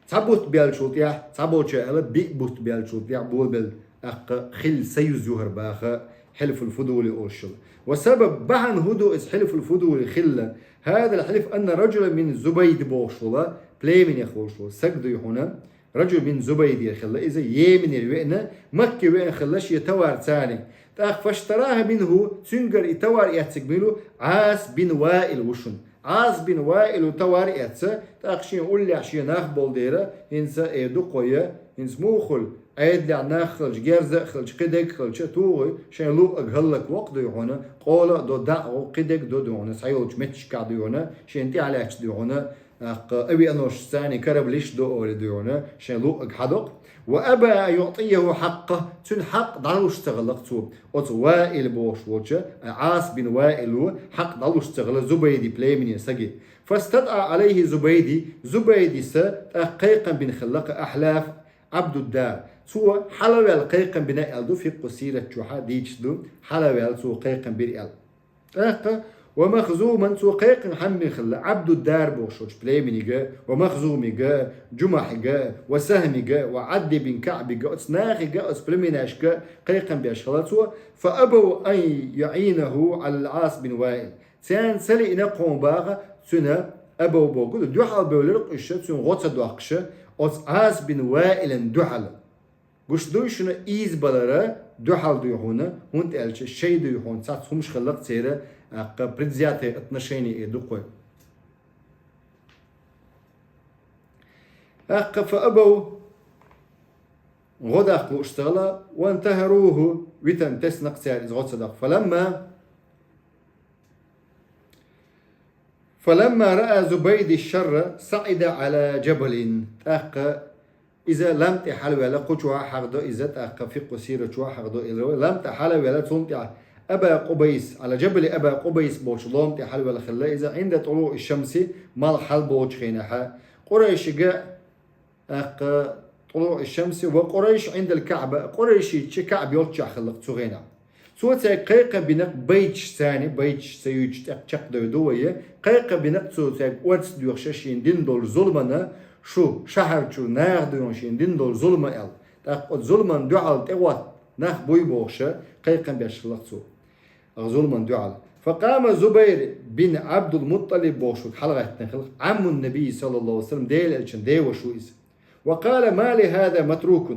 Цхьа бутт баьллачул тӀаьхьа, цхьаболчо аьлла, биъ бутт баьллачул тӀаьхьа болабелла, тӀаккха хилла союз ю хӀара баха, Хьилфул Фудули олуш йолу. Ва сабаб, бахьана хӀун ду иза Хьилфул Фудули хилла? هذا الحلف أن رجلا من زبيد бохуш волу, племенех волуш волу саг дуй хьуна, رجل من زبيد хилла иза, Йеменера веана, Макке веана хилла шен товар царна. ТӀаккха فاشتراها منه, цуьнгара и товар эцнарг мила ву? Ӏас бин Ваил ву шуна. Ӏас бин Ваила товар эцна, тӀаккха шен уллехь шен нах болу дела, хӀинца э дукха я, хӀинца муха хуьлу, Ӏедалехь нах хилча, герз а хилча, кхидерг а хилча, тухуй, шайн луъург хӀаллаквоккху дуй хьуна, къола а до, дӀа а гӀо, кхидерг а до дуй хьуна, цхьайолчу меттигашкахь дуй хьуна, шен тӀаьхьа лаьтташ дуй хьуна, тӀаккха авианосецаш, кораблиш до олий дуй хьуна, шайн луъург хьадоккху. وأبى أن يعطيه حقه, цуьнан хьакъ дӀалуш ца хилла-кх цо. Оцу Ваил бохуш волчу, Ӏас бин Ваило хьакъ дӀалуш ца хилла Зубайди племене саге. فاستدعى عليه زبيدي, Зубайдис тӀаккха кхайкхам бина хилла-кх Ахьлаф Ӏабдуддар. Цо хьалаваьлла кхайкхам бина аьлла ду, фикъху сират чохь дийцаш ду, хьалаваьлла цо кхайкхам бира аьлла. ТӀаккха, ومخزوما, цо кхайкхам хьанна бина хилла, Ӏабдуддар бохуш волчу племенига, ва Махзумига, Джумахьига, ва Сахьмига, ва Ӏадди бин КаӀбига, оцу нахига, оцу племенашка кхайкхам беш хилла цо, فأبوا أن يعينوه على العاص بن وائل. Царна ца лиъна кхунна баха, цуьнан абав боху, дуьхьал бевлира уьш, цуьнан гӀо ца доккхуш, оцу Ӏас бин Ваилан дуьхьал. Гуш дуй шуна, ийзабалара дуьхьал дуй хьуна, хӀунда аьлча шайн дуй хьуна цхьацца хӀумаш хилла-кх церан, тӀаккха предвзятое отношение э ду-кх. ТӀаккха فأبوا, гӀо даккха лууш ца хилла, وانتهروه, витан тесна-кх цара иза гӀо ца доккху. فلما، فلما رأى زبيدي الشر صعد على جبل. ТӀаккха иза лам тӀе хьалаваьлла, кху чохь а хьахдо иза, тӀаккха фикъху сира чохь а хьахдо иза, лам тӀе хьалаваьлла, цунна тӀехь Аба Къубайс, على جبل أبا قبيس бохучу лом тӀе хьалаваьлла хилла иза, عند طلوع الشمس, малх хьалаболучу хенахь. Къурайшига, тӀаккха طلوع الشمس وقريش عند الكعبة, къурайшийча КаӀба йолччохь хилла-кх цу хенахь. Цо цаьрга кхайкхам бина-кх байташ царна, байташ ца юьйцуш тӀаккха чекхдевр ду вай, кхайкхам бина-кх цо цаьрга орца доьхуш шена дина долу зуламана, шу шахьар чу наха дуй хьуна шена дина долу зулама аьлла. ТӀаккха оцу зуламан дуьхьал тӀегӀотта нах буй бохуш, кхайкхам беш хилла-кх цо. Оцу зуламан дуьхьал. فقام زبير بن عبد المطلب бохуш хьалагӀаьттина хилла, عم النبي صلى الله عليه وسلم, Делан Элчан деваша ву иза. وقال: ما لهذا متروك.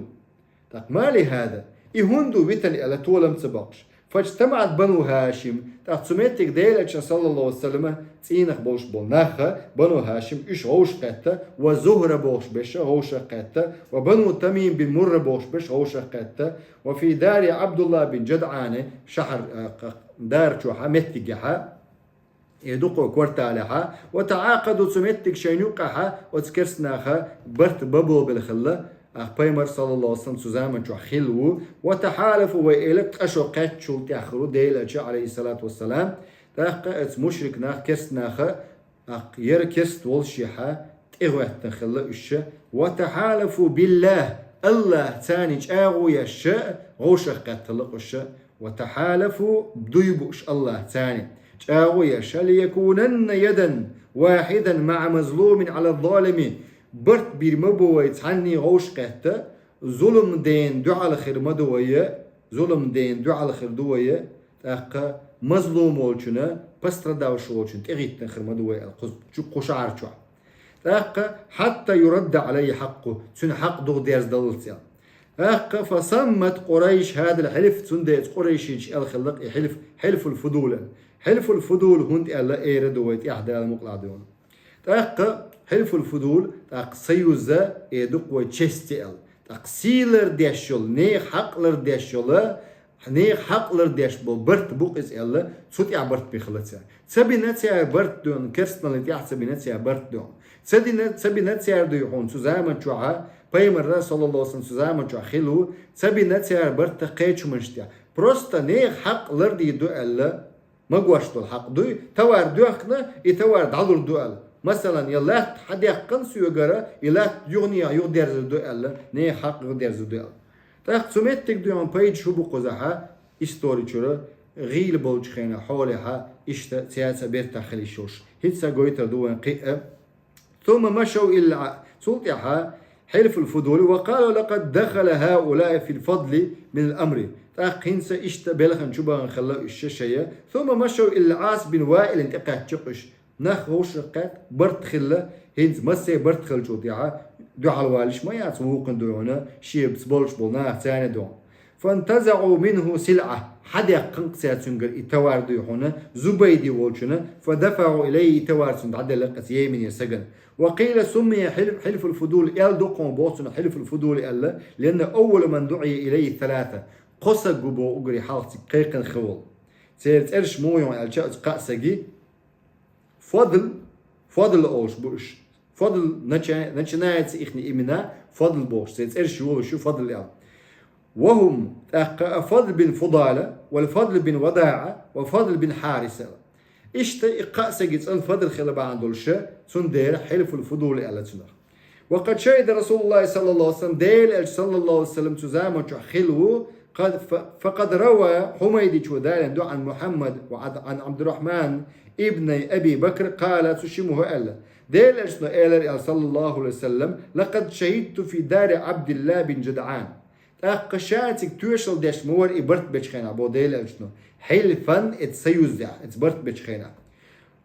ТӀаккха: ما لهذا, и хӀунда ву витина аьлла, толам ца боккхуш. فاجتمعت بنو هاشم. ТӀаккха цу меттиг Делан Элчан, саллаллаху алейхи ва саллама, цӀийнах болуш болу нах, Бану Хашим, уьш гӀовшах кхетта, ва Зухра бохуш берш гӀовшах кхетта, ва Бану Тамим бин Мурра бохуш берш гӀовшах кхетта, ва фи дари Абдулла бин Джадъани шахьар, а, кх-, дара чохьа, меттигехьа, э, дукха кварталехьа, ва таӀакъаду, цу меттиг шайна юккъехьа оцу керста наха барт бан болабелла хилла, Ах, Пайхамар, саллаллаху алейхи ва саллам, цу заман чохь хилла ву, ва тахьалафу, вай элира, ткъа шо кхаьччул тӀаьхьа хир ву Делан Элча, алейхиссалату вассалам. ТӀаккха оцу мушрик нах, керста наха, ах, яра керста волушехьа, тӀегӀоьттина хилла уьш. Ва тахьалафу биллахь, Аллахь царна чӀагӀо еш, гӀовшах кхетталла уьш. Ва тахьалафу, дуй бууш Аллахь царна чӀагӀо еш, лиякунанна ядан вахидан маӀа мазлумин Ӏала залими. Барт бийр ма бу вай цхьанний гӀовшах кхетта, зулам ден дуьхьал хир ма ду вай, зулам ден дуьхьал хир ду вай, тӀаккха мазлум волчунна, пострадавший волчунна тӀегӀиттина хир ма ду вай аьлла кху, чу, кху шахьар чохь. ТӀаккха: «حتى يرد علي حقه», цуьнан хьакъ духьа дерзадаллалц аьлла. ТӀаккха: «فسمت قريش هذا الحلف», цундела Къурайшийча аьлла хилла и хьилф, хьилфул фудул. Хьилфул фудул хӀунда аьлла, эр ду вай тӀехь Дала мукъалахь дуьйна. ТӀаккха хьилфул фудул, тӀаккха союз, эр ду-кх вай честь аьлла. ТӀаккха сийлара деш йолу, нехан хьакъ лардеш йолу, нехан хьакъ лардеш болу барт бу-кх иза аьлла, цу тӀехь барт бина хилла цара. Ца бина цара барт дуьйна, керстаналлин тӀехь ца бина цара барт дуьйна. Ца дина, ца бина цара дуй хьуна цу заман чохь, пайхамар, саллаллаху алейхи ва саллям, цу заман чохь хилла ву, ца бина цара барт кхечу хӀуманаш тӀехь. Просто нехан хьакъ лардийр ду аьлла, магош долу хьакъ дуй, товар доьхкина, и товар дӀалур ду аьлла. Масалан, я латта хьан дехкина соьгара, и латта юханехьа юхадерзар ду аьлла, нехан хьакъ юхадерзар ду аьлла. ТӀаккха цу меттиг дуьйна пайда шу бу кхузахь, истори чуьра, гӀийла болчу хенахь хьолехь, иштта цаьрца бертахь хила йиш йолуш. ХӀинца гойтур ду вайн кхин а. ثم مشوا إلى الع-، цул тӀаьхьа хьилфул фудули: «وقالوا لقد دخل هؤلاء في الفضل من الأمر». ТӀаккха хӀинца иштта белхан чу бахана хилла уьш шайн. ثم مشوا إلى العاص بن وائل، тӀекхаьчча уьш. Нах вовшах кхетта, барт хилла, хӀинца массеран барт хиллачул тӀаьхьа дуьхьал валийш ма яц вукхун дуьйна, шеца болуш болу нах царна дуьйна. فانتزعوا منه سلعة. Хьан дехкина-кх цара цуьнгара и товар дуй хьуна, Зубайди волчунна, فدفعوا إليه، и товар цунна дӀаделла-кх оцу Йеменера сагана. وقيل سمي حلف، حلف الفضول، аьлла ду-кх хьуна боху цунах хьилфул фудули аьлла, لأن أول من دعي إليه ثلاثة. Кхо саг ву боху уггаре хьалха цига кхайкхина хилла волу. Церан цӀераш муха ю аьлча, оцу кхаа саги, Фадл, Фадл олуш бу уьш. Фадл начи-, начинается ихни имена, Фадл бохуш, церан цӀераш йолуш ю Фадл аьлла. وهم، тӀаккха الفضل بن فضالة والفضل بن وداعة والفضل بن حارثة. Иштта и кхаа саги цӀан Фадл хила бахьана долуш, цундела хьилфул фудули аьлла цунах. وقد شهد رسول الله صلى الله عليه وسلم، Делан Элча, саллаллаху алейхи ва саллям, цу заман чохь хилла ву, قد ف-، فقد روى، Хьумайдичо далийна ду, عن محمد وعن، عن عبد الرحمن ابن أبي بكر قال، цу шимма хӀу аьлла. Делан Элчано элира аьлла, саллаллаху алейхи ва саллям: «لقد شهدت في دار عبد الله بن جدعان». ТӀаккха ша цига тоьшалла деш ма вара и барт бечу хенахь, боху Делан Элчано. حلفا، эца союзехь, эца барт бечу хенахь.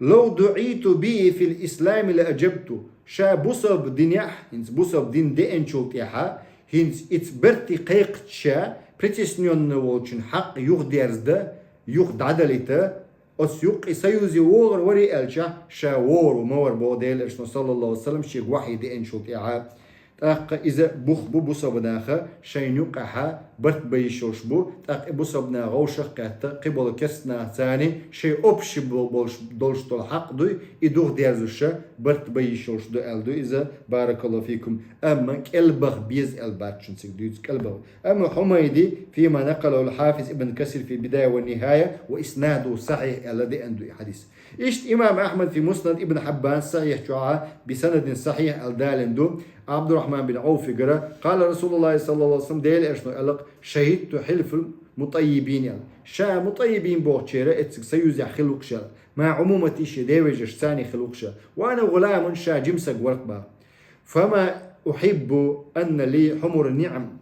«لو دعيت به في الإسلام لأجبت». Ша бусалба динехь, хӀинца бусалба дин деанчул тӀаьхьа, хӀинца ица барт кхайкхича ша, притеснённый волчун хьакъ юхадерзадан, юхадӀадалийта, оцу юккъе союзе вогӀур варий аьлча, ша вогӀур ма вара, боху Делан Элчано, саллаллаху алейхи ва саллям, шега вахьи деанчул тӀаьхьа. ТӀаккха иза бух бу бусалба наха шайна юккъехь барт бан йиш йолуш бу, тӀаккха и бусалба наха вовшах а кхетта, кхиболу керста наха царна шайн общий бо-, болуш, долуш долу хьакъ дуй, и дух дерзуша барт бан йиш йолуш ду аьлла ду иза, баракаллаху фикум. Амма кӀелбаха беза аьлла бац шуна цига дуьйцу кӀелбаха. Амма Хьумайди, فيما نقله الحافظ ابن كثير في البداية والنهاية، وإسناده صحيح аьлла деана ду и хьадис. Иштта имам Ахьмад في مسند، Ибн Хьиббан сахьихь чохь بسند صحيح аьлла далийна ду, Абдурахьман бин Ӏауфигара, قال رسول الله صلى الله عليه وسلم، Делан Элчано аьлла-кх: «شهدت حلف المطيبين» аьлла. Ша мутаййибин бохучеран эцциг союзехь хилла ву-кх ша, مع عمومتي шен девежаш царна хилла ву-кх ша. وأنا غلام، ша жима саг вара-кх боху. فما أحب أن لي حمر النعم.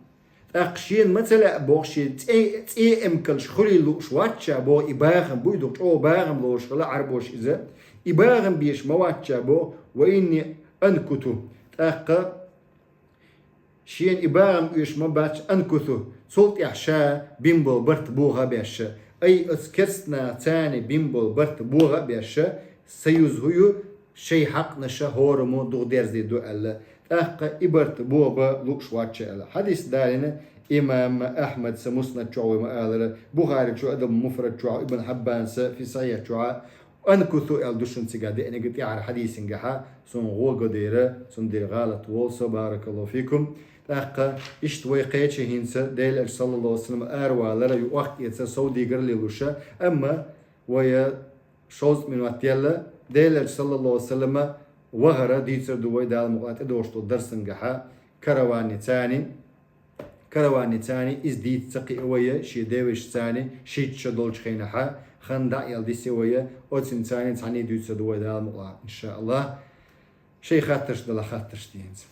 ТӀаккха шена ма ца лаьа боху шен цӀе-, цӀе эмкалш хуьлийла лууш вац ша боху, и бахам буй ду-кх, чӀогӀа бахам лоруш хилла Ӏарбоша иза. И бахам беш ма вац ша боху, وإني أنكث. ТӀаккха шена и бахам оьшуш ма бац, أنكث. Цул тӀаьхьа ша бина болу барт бохо а беш. Ай, оцу керста наха царна бина болу барт бохо а беш, союз хӀу ю, шайн хьакъанаша хӀораммо духьа дерзаде ду аьлла. ТӀаккха и барт бохо бан лууш вац ша аьлла. Хьадис далийна имам Ахьмада Муснад чохь, вай ма-аллара, Бухаричо Адабул Муфрад чохь, Ибн Хьиббана Фи Сахьихь чохь, «أنكث» аьлла ду шуна цигахь деанарг, тӀаьхьара хьадисангахь, суна гӀо го дера, цундела гӀалат волу со, баракаллаху фикум. ТӀаккха иштта вай кхечи хӀинца Делан Элча, саллаллаху алейхи ва саллям, аравалара, юкъахь эцар совдигар лелуша, амма вай шовзткъа минот елла, Делан Элча, саллаллаху алейхи ва саллям, вахара дийцар ду вай, Дала мукъалахь, тӀедогӀуш долу дарсангахь караванни царни, караванни царни иза дийца ца кхиа вай, шен девешшца царни шийтта шо долчу хенахь, хан дӀа а елла дисина вай, оццуьнца царни цхьаьний дуьйцур ду вай, Дала мукъалахь, иншааллахь. Шайн хаттарш далахь, хаттарш де хӀинца.